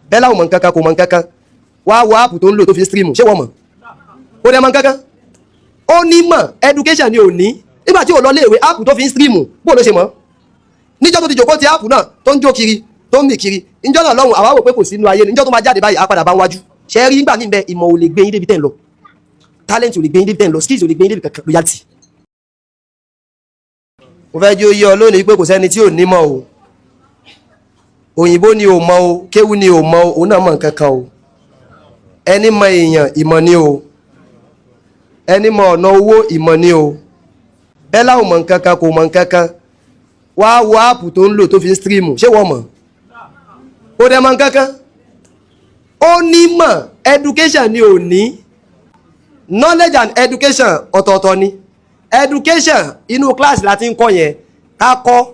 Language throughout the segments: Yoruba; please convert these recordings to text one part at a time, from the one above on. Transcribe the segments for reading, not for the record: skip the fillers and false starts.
Bella ò mọ̀ nǹkankan, kò mọ̀ nǹkankan. Wá wo app tó ń lò tó fi stream, ṣé wọ́n mọ̀? Kò dẹ̀ mọ̀ nǹkankan. Ó ní mọ̀, education ni ò ní. Nígbà tí ò lọ léèwé, app tó fi ń stream, bó ló ṣe mọ̀? Níjọ́ tó ti jòkó ti app náà, tó ń jó kiri, tó ń mì kiri, níjọ́ náà lọ́hùn, àwa wò pé kò sínú ayé ni. Níjọ́ tó máa jáde báyìí, á padà bá ń wájú. Ṣe rí nígbà míì bẹ, ìmọ̀ ò lè gbé yín débi tẹ́ ń lọ, talent ò lè gbé yín débi tẹ́ ń lọ, skills ò lè gbé yín débi kankan, loyalty. Mo fẹ́ jẹ́ ó yé ọ lónìí pé kò sẹ́ni tí ò ní mọ̀ o. Òyìnbó ni ò mọ̀ o, kéwú ni ò mọ̀ o, òun náà mọ̀ nǹkan kan o. Ẹni mọ èèyàn, ìmọ̀ ni o. Ẹni mọ ọ̀nà owó, ìmọ̀ ni o. Bella ò mọ̀ nǹkan kan, kò mọ̀ nǹkan kan. Wá wo app tó ń lò tó fi ń stream, ṣé wọ́n mọ̀? Kò dẹ̀ mọ̀ nǹkan kan. Ó ní mọ̀, education ni ò ní. Knowledge and education, ọ̀tọ̀ọ̀tọ̀ ni. Education, inú class la ti ń kọ́ yẹn, ká kọ́,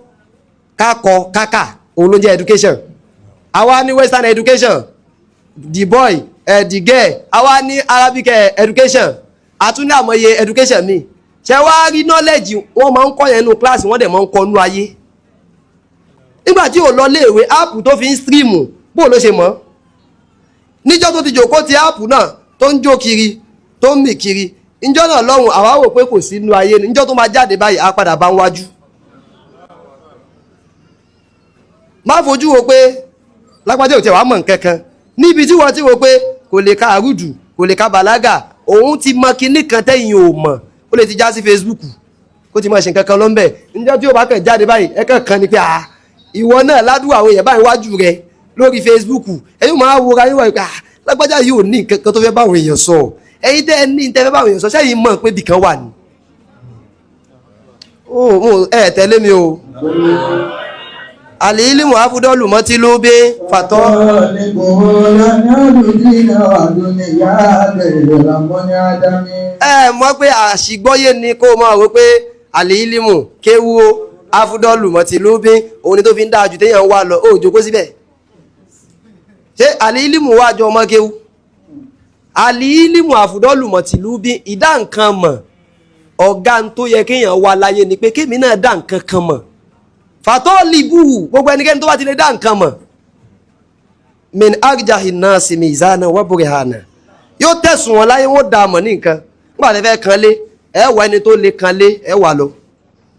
ká kọ́, ká kà, òun ló ń jẹ́ education. Àwa ní western education, the boy, the girl. Àwa ní Arabic education, àtúndì àmọye education mi. Ṣe wá rí knowledge, wọ́n máa ń kọ́ yẹn nínú class, wọ́n dẹ̀ máa ń kọ́ nínú ayé. Nígbà tí ò lọ léèwé, app tó fi ń stream, bó ló ṣe mọ̀? Níjọ́ tó ti jòkó ti app náà, tó ń jó kiri, tó ń mì kiri, níjọ́ náà lọ́hùn, àwa wò pé kò sínú ayé ni. Níjọ́ tó máa jáde báyìí, á padà bá ń wájú. Má fojú wo pé lágbájá ò tiẹ̀ wá mọ̀ nǹkan kan, níbi tí wọ́n ti wo pé kò lè ka àrùdù, kò lè ka bàlágà, òun ti mọ kinní kan tẹ́yìn ò mọ̀. Ó lè ti já sí Facebook, kó ti máa ṣe nǹkan kan lọ́nbẹ̀. Níjọ́ tí ó bá kàn jáde báyìí, ẹ kàn kan ni pé, ah, ìwọ náà ládùúgbò àwọn èèyàn báyìí wájú rẹ lórí Facebook, ẹ̀yin máa wora yín wáyé pé, ah, lágbájá yìí ò ní nǹkan kan tó fẹ́ báwọn èèyàn sọ. Ẹ̀yin tẹ́ ẹ ní tẹ́ fẹ́ báwọn èèyàn sọ, sẹ́yìn mọ̀ pé ibìkan wà ní. Ó ẹ tẹ̀lé mi o. Àlìílìmù àfúdọ́lù mọ́tí ló bẹ́ fàtọ́. Ẹ mọ̀ pé àṣìgbọ́yé ni kó máa rò pé àlìílìmù kéwú àfúdọ́lù mọ́tí ló bẹ́, òun ni tó fi ń dáa jù téèyàn wà lọ. Ó jókòó síbẹ̀. Ṣé àlìílìmù wà jọ ọmọ kéwú? Àlìílìmù àfúdọ́lù mọ́tí ló bẹ́, ìdá nǹkan mọ̀, ọ̀gá tó yẹ kéèyàn wà láyé ni pé kémi náà dá nǹkan kan mọ̀. Fàtọ́ọ̀lìbù, gbogbo ẹnikẹ́ni tó bá ti lè dá nǹkan mọ̀, min arjahi nasi mizana wa burhana, yóò tẹ̀sùn wọn láyé, wọ́n dá a mọ̀ ní nǹkan. Nígbà tí fẹ́ kan lé, ẹ wá ẹni tó lè kan lé, ẹ wà lọ.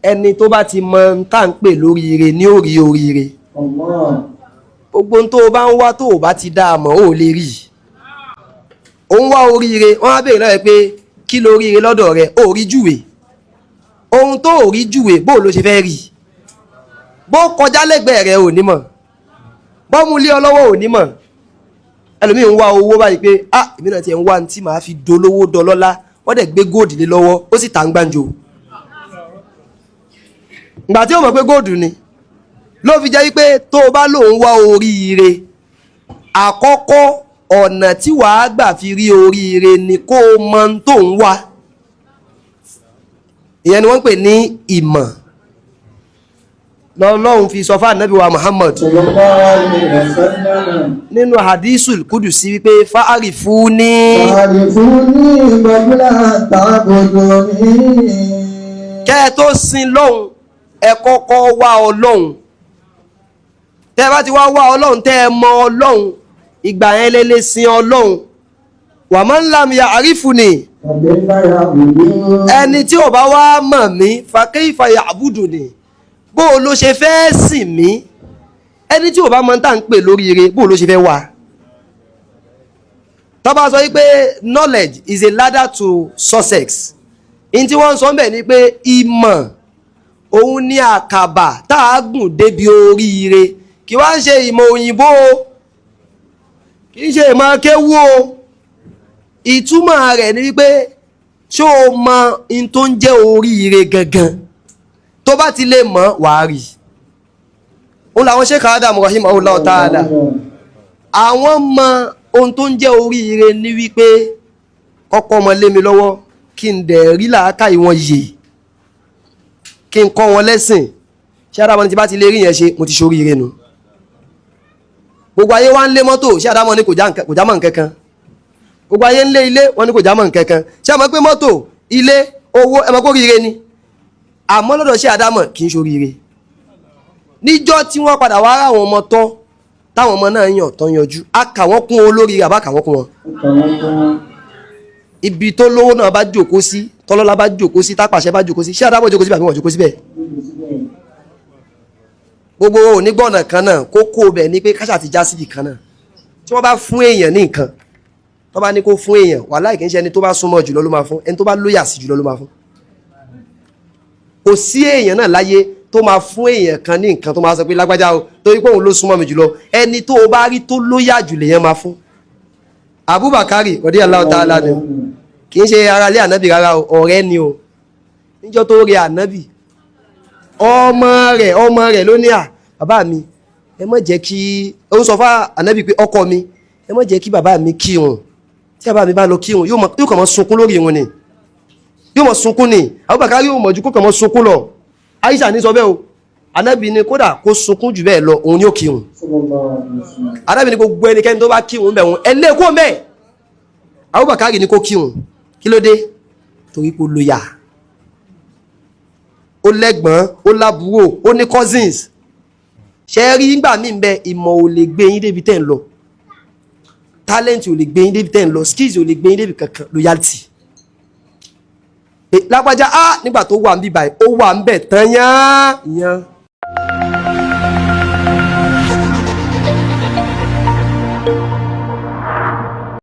Ẹni tó bá ti mọ ń tà ń pè lóríire ní òrí oríire. Gbogbo tó o bá ń wá, tó o bá ti dá a mọ̀, ó lè rí i. Ó ń wá oríire, wọ́n á béèrè lọ́wọ́ pé kí lóríire lọ́dọ̀ rẹ? Ó rí júwe ohun tó ò rí júwe, bó ló ṣe fẹ́ rí i? Bó kọjá lẹ́gbẹ̀ẹ́ rẹ̀, ò ní mọ̀. Bó mú lé ọ lọ́wọ́, ò ní mọ̀. Ẹlòmíì ń wá owó báyìí pé, ah, èmi náà ti ń wá ní tí màá fi dolówó dọlọ́lá. Wọ́n dẹ̀ gbé góòdì lé lọ́wọ́, ó sì tà ń gbàǹjo. Ìgbà tí ó mọ̀ pé góòdù ni, ló fi jẹ́ wípé tó o bá lòun wá oríire, àkọ́kọ́ ọ̀nà tí wàá gbà fi rí oríire ni kó o mọ ohun tó ń wá. Ìyẹn ni wọ́n ń pè ní ìmọ̀. Lọ́lọ́run fi sọ fún ànábì wa Muhammad nínú hadisul kudusi wípé fa'arifuni. Fa'arifuni qabla ta'buduni. Kẹ́ ẹ tó sin lọ́hun, ẹ kọ́kọ́ wá Ọlọ́hun. Tẹ́ ẹ bá ti wá wá Ọlọ́hun, tẹ́ ẹ mọ Ọlọ́hun, ìgbà yẹn lè lè sin Ọlọ́hun. Wa man lam ya'rifuni, ẹni tí ò bá wá mọ̀ mí, fa kayfa ya'buduni, bó o ló ṣe fẹ́ sìn mí? Ẹni tí ò bá mọ tá à ń pè lóríire, bó o ló ṣe fẹ́ wá? Tó bá sọ wípé knowledge is a ladder to success, in tí wọ́n ń sọ bẹ́ẹ̀ ni pé ìmọ̀ òun ní àkàbà tá a gùn débi oríire. Kì wá ń ṣe ìmọ̀ òyìnbó o, kì í ṣe ìmọ̀ kéwú o. Ìtumọ̀ rẹ̀ ni wípé, ṣó o mọ in tó ń jẹ́ oríire gangan? Tó bá ti lè mọ̀, wàá rí. Òun làwọn Sheikh Adam rahimahullah ta'ala, àwọn mọ ohun tó ń jẹ́ oríire ní wípé kọ́kọ́ ọmọ lé mi lọ́wọ́, kí n dẹ̀ rí làákàyè wọn yè, kí n kọ́ wọn lẹ́sìn. Ṣé Ádámọ̀ ní ti bá ti lè rí yẹn ṣe, mo ti ṣoríire nu. Gbogbo ayé wá ń lé mọ́tò, ṣé Ádámọ̀ ní kò já mọ́ nǹkan kan? Gbogbo ayé ń lé ilé, wọn ní kò já mọ́ nǹkan kan. Ṣé ẹ mọ̀ pé mọ́tò, ilé, owó, ẹ mọ̀ kó ríire ni? Àmọ́ lọ́dọ̀ ṣé Ádámọ̀, kì í ṣoríire. Níjọ́ tí wọ́n padà wá ráwọn ọmọ tọ́ Táwọn ọmọ náà yàn tán yanjú, á kà wọ́n kún olórí, àbá kà wọ́n kún wọn. Ibi tó lówó náà bá jókòó sí, tọ́lọ́lá bá jókòó sí, tápàṣẹ bá jókòó sí, ṣé àdábọ̀ jókòó síbẹ̀ àbí wọ́n jókòó síbẹ̀? Gbogbo onígbọ̀nà kan náà, kókó bẹ̀ ni pé káṣà ti já síbì kan náà. Tí wọ́n bá fún èèyàn ní nǹkan, tó bá ní kó fún èèyàn, wàláhì, kì í ṣe ẹni tó bá súnmọ́ jùlọ ló máa fún, ẹni tó bá lóyà sí jùlọ ló máa fún. Kò sí èèyàn náà láyé tó máa fún èèyàn kan ní nǹkan tó máa sọ pé lágbájá o, torí pé òun ló súnmọ́ mi jùlọ. Ẹni tó o bá rí tó lóyà jù lèèyàn máa fún. Abubakar radiyallahu ta'ala ni, kì í ṣe aráalé ànábì rárá o, ọ̀rẹ́ ni o. Níjọ́ tó rí ànábì, ọmọ rẹ̀ ló ní, "À, bàbá mi, ẹ má jẹ́ kí ó." Ń sọ fún ànábì pé, "Ọkọ mi, ẹ má jẹ́ kí bàbá mi kírun. Tí bàbá mi bá lọ kírun, yóò kàn mọ́ sunkún lórí irun ni, yóò mọ̀ sunkún ni." Abubakar yóò mọ̀ ju kó kàn mọ́ sunkún lọ. Aisha ní sọ bẹ́ẹ̀ o. Ànábì ní kódà kó sunkún jù bẹ́ẹ̀ lọ, òun ni ó kírun. Ànábì ní gbogbo ẹnikẹ́ni tó bá kírun bẹ̀ wọn, ẹ lé kó mẹ́ẹ̀. Abubakar ní kó kírun. Kí ló dé? Torí kó lóyà, ó lẹ́gbọ̀n, ó lábúrò, ó ní cousins. Ṣe rí nígbà míì ń bẹ, ìmọ̀ ò lè gbé yín débi tẹ́ ń lọ, talent ò lè gbé yín débi tẹ́ ń lọ, skills ò lè gbé yín débi kankan. Loyalty pé lágbájá á, nígbà tó wà ń bí báyìí, ó wà ń bẹ̀ tán yán yán.